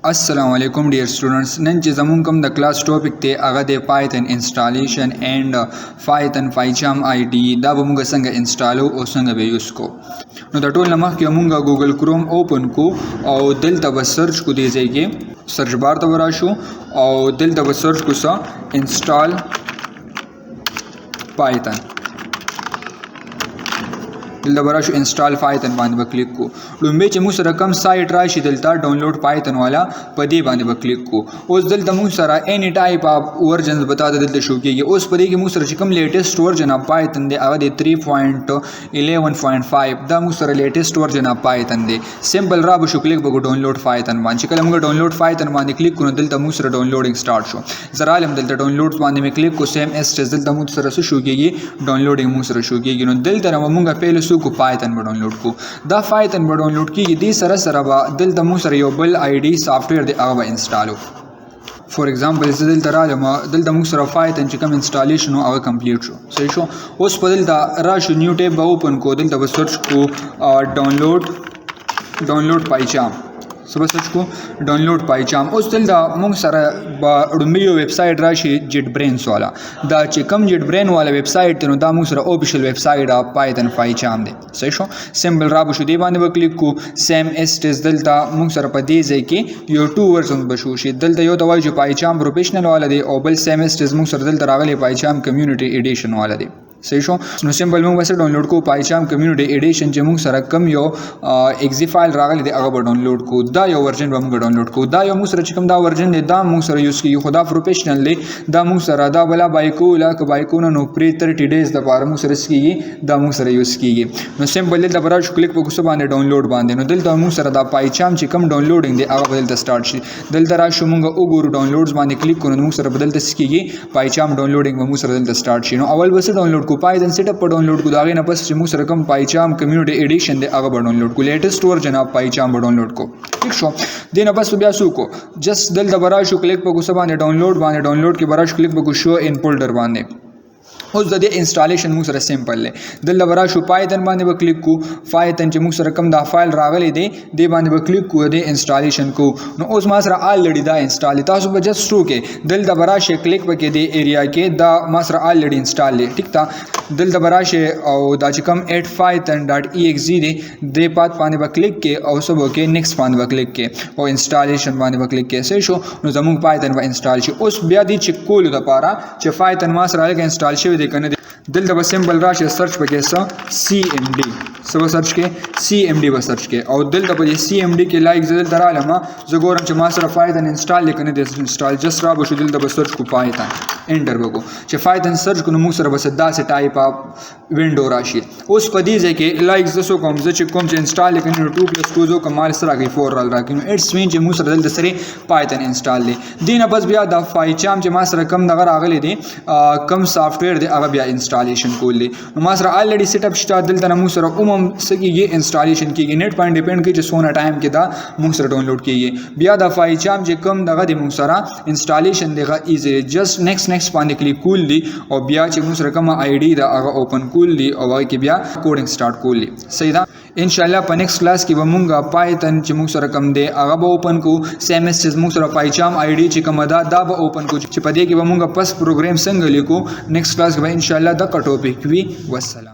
السلام علیکم ډیر سټوډنټس. نن چې زمونږ کوم د کلاس ټاپک دی، هغه دی پایتن انسټالیشن اینډ پایتن پایچام آی ډي. دا به مونږ څنګه انسټالو او څنګه به یوز کو. نو د ټول نه مخکې مونږ ګوګل کروم اوپن کو او دلته به سرچ کو. دې ځای کې سرچ بار ته راشو او دلته به سرچ کو څه؟ انسټال پایتن. دلته به راشو، انسټال پایتن باندې به کلیک کو. لومبی چې موږ سره کم سایټ راشي دلته ډاونلوډ پایتن والا، په دې باندې به کلیک کو. اوس دلته موږ سره اینی ټایپ اف ورژنز به تاته دلته شو کیږي. اوس په دې کې موږ سره چې کوم لیټیسټ ورژن اف پایتن دی، هغه دی 3.11.5. دا موږ سره لیټیسټ ورژن اف پایتن دی. سمپل را به شو، کلیک به کو ډاونلوډ پایتن باندې. چې کله موږ ډاونلوډ پایتن باندې کلیک کړو، دلته موږ سره ډاونلوډینګ سٹارټ شو. زه رالم دلته، ډاونلوډ باندې مې کلیک کو. سیم اس دلته موږ سره څه شو کیږي؟ ډاونلوډینګ موږ سره شو کیږي. نو دلته موږ پیل سو کو پایتن به ډاونلوډ کو. دا پایتن به ډاونلوډ کیږي، دې سره سره به دلته موږ سره یو بل آی ډي سافټویر دی، هغه به انسټالو. فور ایگزامپل زه دلته رالم، دلته موږ سره پایتن چې کوم انسټالیشن و، هغه کمپلیټ شو. صحیح شو. اوس په دلته راشو، نیو ټیب به اوپن کو، دلته به سرچ کو ډاونلوډ پایچام. څه به سرچ کو؟ ډاونلوډ پایچام. اوس دلته موږ سره به ړومبی یو ویب سایټ راشي، جیټ برینز والا. دا چې کوم جیټ برین والا ویب سایټ دی، نو دا موږ سره اوفیشل ویب سایټ اف پایتن پایچام دی. صحیح شو. سمپل را به شو، دې باندې به کلیک کو. سیم اس ټیز دلته موږ سره په دې ځای کې یو ټو ورژن به شو شي. دلته یو ته وایي چې پایچام پروفیشنل والا دی او بل سیم اس ټیز موږ سره دلته راغلی پایچام کمیونټي ایډیشن والا دی. صحیح شو. نو سمپل موږ بس ډاونلوډ کو پایچام کمیونټي ایډیشن. چې موږ سره کم یو ایگزی فایل راغلی دی، هغه به ډاونلوډ کو. دا یو ورژن به موږ ډاونلوډ کو. دا یو موږ سره چې کوم دا ورژن دی، دا موږ سره یوز کیږي، خو دا پروفیشنل دی. دا موږ سره دا بلا بای کو لا که بای کو نه، نو پری 30 ډیز د پاره موږ سره کیږي، دا موږ سره یوز کیږي. نو سمپل دلته به راشو، کلیک وکړو څه باندې؟ ډاونلوډ باندې. نو دلته موږ سره دا پایچام چې کوم ډاونلوډینګ دی، هغه به دلته سٹارټ شي. دلته راشو، موږ وګورو، ډاونلوډز باندې کلیک کړو، نو موږ سره به دلته څه کیږي؟ پایچام ډاونلوډینګ به موږ سره دلته سٹارټ شي. نو اول به څه ډاونلوډ کو؟ پایتن سیټ اپ په ډاونلوډ کو. دا غي نه پس چې موږ سره کوم پایچام کمیونټي ایډیشن دی، هغه به ډاونلوډ کو. لیټیسټ ورژن اف پایچام به ډاونلوډ کو. ٹھیک شو. دینه پس بیا سو کو؟ جست دلته به راشو، کلیک په څه باندې؟ ډاونلوډ باندې. ډاونلوډ کې به راشو، کلیک به کو شو ان فولډر باندې. اوس د دې انسټالیشن موږ سره سمپل دی. دلته به راشو، پایتن باندې به کلیک کو. پایتن چې موږ سره کوم دا فایل راغلی دی، دې باندې به کلیک کو، دې انسټالیشن کو. نو اوس ما سره الریډي دا انسټال، تاسو به جست شو کې دلته به راشئ، کلیک پکې دې ایریا کې. دا ما سره الریډي انسټال دی. ټیک تا دلته به راشئ او دا چې کوم @python.exe دی، دې پات باندې به کلیک کې او څه به کې؟ نیکسټ باندې به کلیک کې او انسټالیشن باندې به کلیک کې. صحیح شو. نو زموږ پایتن به انسټال شي. اوس بیا دې چیک کولو دپاره چې پایتن ما سره هلکه انسټال شوی دی که نه دی، دلته به سمپل راشي، سرچ پکې څه؟ سی ایم ډي. څه به سرچ کې؟ سی ایم ډي به سرچ کې. او دلته په دې سی ایم ډي کې لایک زه دلته رالم، زه ګورم چې ما سره پایتن انسټال دی که نه دی انسټال. جست را به شو، دلته به سرچ کو پایتن، انټر به کو. چې پایتن سرچ کو، نو موږ سره به څه داسې ټایپ اف وینډو راشي. اوس په دې ځای کې لایک زه څه کوم؟ زه چې کوم چې انسټال دی که نه، نو 2 پلس 2 زه کوم، مال سره راکوي، 4 رال راکوي. نو اټس مین چې موږ سره دلته سره پایتن انسټال دی. دې نه پس بیا دا پایچام چې ما سره کوم دغه راغلی دی، کوم سافټویر دی، هغه بیا انسټالیشن کول دی. نو ما سره الریډي سیټ اپ شته. دلته نه موږ سره عموم څه کیږي؟ انسټالیشن کیږي. نت باندې ډیپند کوي چې څونه ټایم کې دا موږ سره ډاونلوډ کیږي. بیا دا پایچام چې کوم دغه دی، موږ سره انسټالیشن دی، هغه ایزي، جست نیکسټ نیکسټ باندې کلیک کول دی او بیا چې موږ سره کوم آی ډي دا، هغه اوپن کول دی او هغه کې بیا کوډینګ سٹارټ کول دی. صحیح ده. ان شاء الله په نیکسټ کلاس کې به مونږ پایتن چې موږ سره کوم دی، هغه به اوپن کو. سیم اس چې موږ سره پایچام آی ډي چې کوم ده، دا به اوپن کو چې په دې کې به مونږ پس پروګرام څنګه لیکو. نیکسټ کلاس کې به ان شاء الله دا ټاپک وي. والسلام.